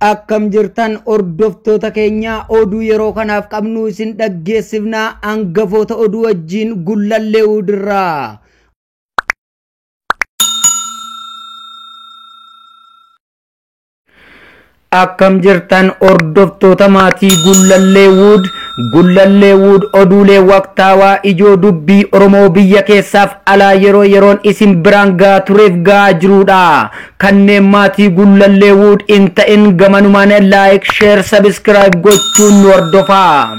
Akkam jirtan hordoftoota keenya, oduu yeroo kanaaf qabnu isin dhaggeessifnaa. Hangafoota oduu wajjin Gullallee Udirraa. Akkam jirtan hordoftoota maatii Gullallee Wood. Gullallee Wood oduulee waqtaawaa ijoo dubbii Oromoo biyya keessaaf alaa yeroo yeroon isin biraan gahaa tureef gahaa jirudha. Kanneen maatii Gullallee Wood hin ta'in gamanumaan like, share, subscribe gochuun nu hordofaa.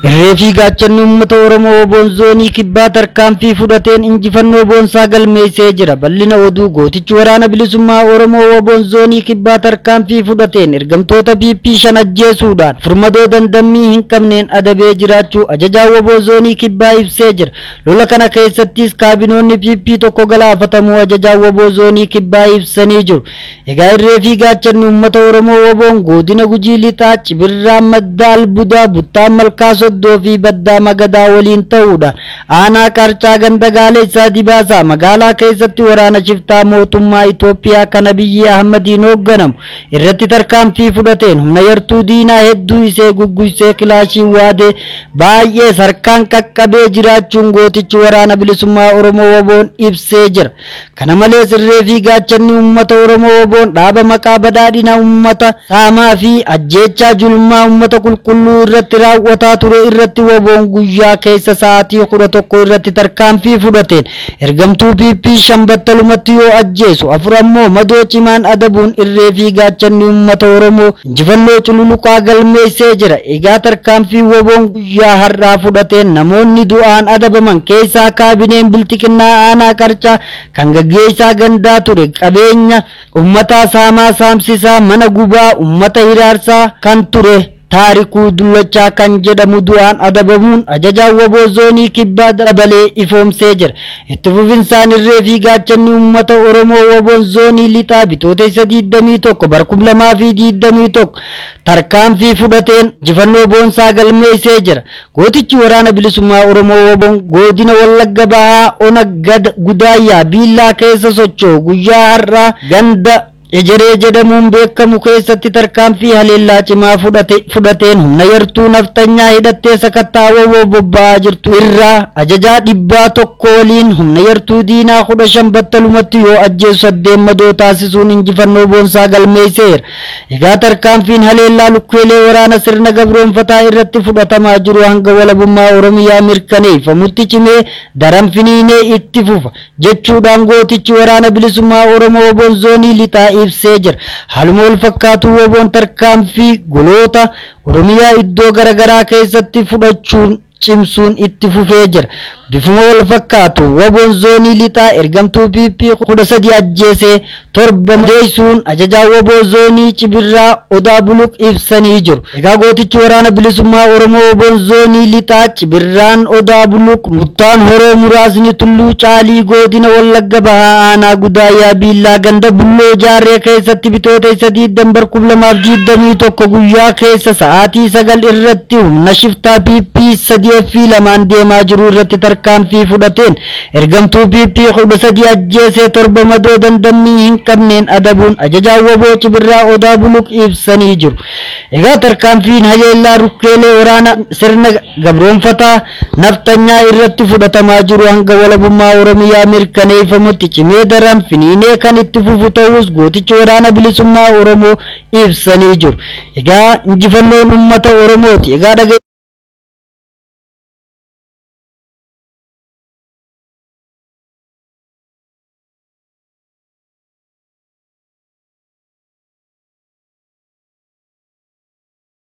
Irree fi gaachanni uummata Oromoo Oboon zoonii kibbaa tarkaanfii fudhateen injifannoo boonsaa galmeessee jira. Bal'ina oduu. Gootichi waraana bilisummaa Oromoo Oboon zoonii kibbaa tarkaanfii fudhateen ergamtoota PP 5 ajjeesuudhaan furmadoo dandammii hin qabneen adabee jiraachuu ajajaa Oboo zoonii kibbaa ibsee jira. Lola kana keessattis kaabinoonni PP 1 galaafatamuu ajajaa Oboo zoonii kibbaa ibsanii jiru. Egaa irree fi gaachanni uummata Oromoo Oboon godina Gujii Lixaa Cibirraa Madda Albudaa Buttaa Malkaa Soddoo fi Baddaa Magadaa waliin ta'uudhaan aanaa Qarcaa ganda Gaaleessaa Dibaasaa magaalaa keessatti waraana shiftaa mootummaa Itoophiyaa kan Abiyyi Ahmadiin hoogganamu irratti tarkaanfii fudhateen humna yartuu diinaa hedduu isee gugguysee kilaashii waadee baay'ee sarkaan qaqqabee jiraachuun gootichi waraana bilisummaa Oromoo Oboon ibsee jira. Kana malees irree fi gaachanni uummata Oromoo Oboon dhaaba maqaa badhaadhina uummata saamaa fi ajjeechaa julmaa uummata qulqulluu irratti raawwataa ture irratti Oboon guyyaa keessa sa'aatii 11 irratti tarkaanfii fudhateen ergamtuu PP 5 battalumatti yoo ajjeesu 4 ammoo madoo cimaan adabuun irree fi gaachanni uummata Oromoo injifannoo cululuqaa galmeessee jira. Egaa tarkaanfii Oboon guyyaa har'aa fudhateen namoonni du'aan adabaman keessaa kaabineen biltiqinnaa aanaa Qarcaa kan gaggeessaa gandaa ture qabeenya uummataa saamaa saamsisaa mana gubaa uummata hiraarsaa kan ture Taarikuu Dullachaa kan jedhamu du'aan adabamuun ajajaa Oboo zoonii kibbaa dabalee ifoomsee jira. Itti fufinsaan irree fi gaachanni uummata Oromoo Oboon zoonii lixaa bitootessa 21 bara 2021 tarkaanfii fudhateen injifannoo boonsaa galmeessee jira. Gootichi waraana bilisummaa Oromoo Oboon godina Wallagga Bahaa Ona Gudaayyaa Biillaa keessa socho'u guyyaa har'aa ganda Ejeree jedhamuun beekamu keessatti tarkaanfii haleellaa cimaa fudhateen humna yartuu naftanyaa hidhattee sakattaa Oboo bobba'aa jirtu irraa ajajaa 100 waliin humna yartuu diinaa 15 battalumatti yoo ajjeesu 8 madoo taasisuun injifannoo boonsaa galmeesseera. Egaa tarkaanfiin haleellaa lukkeelee waraana sirna gabroonfataa irratti fudhatamaa jiru hanga walabummaa Oromiyaa mirkaneeffamutti cimee daran finiinee itti fufa jechuudhaan gootichi waraana bilisummaa Oromoo Oboon zoonii lixaa ibsee jira. Haaluma wal fakkaatu Oboon tarkaanfii goloota Oromiyaa iddoo garaagaraa keessatti fudhachuun cimsuun itti fufee jira. Bifuma wal fakkaatu Oboon zoonii lixaa ergamtuu PP 13 ajjeesee 7 madeessuun ajajaa Oboo zoonii Cibirraa Odaa Buluq ibsanii jiru. Egaa gootichi waraana bilisummaa Oromoo Oboon zoonii lixaa Cibirraan Odaa Buluq Muttaan Horoo muraasni Tulluu Caalii godina Wallagga Bahaa aanaa Gudaayyaa Biillaa ganda Bulloo Jaarree keessatti bitootessa 20 bara 2021 guyyaa keessa sa'aatii 9 irratti humna shiftaa PP 3 fi 2 deemaa jiru irratti tarkaanfii fudhateen ergamtuu PP 13 ajjeesee 7 madoo dandammii hin qabneen adabuun ajajaa Oboo Cibirraa Odaa Buluq ibsanii jiru. Egaa tarkaanfiin haleellaa rukkeelee waraana sirna gabroonfataa naftanyaa irratti fudhatamaa jiru hanga walabummaa Oromiyaa mirkaneeffamutti cimee daran finiinee kan itti fufu ta'us gootichi waraana bilisummaa Oromoo ibsanii jiru. Egaa injifannoon uummata Oromooti. Egaa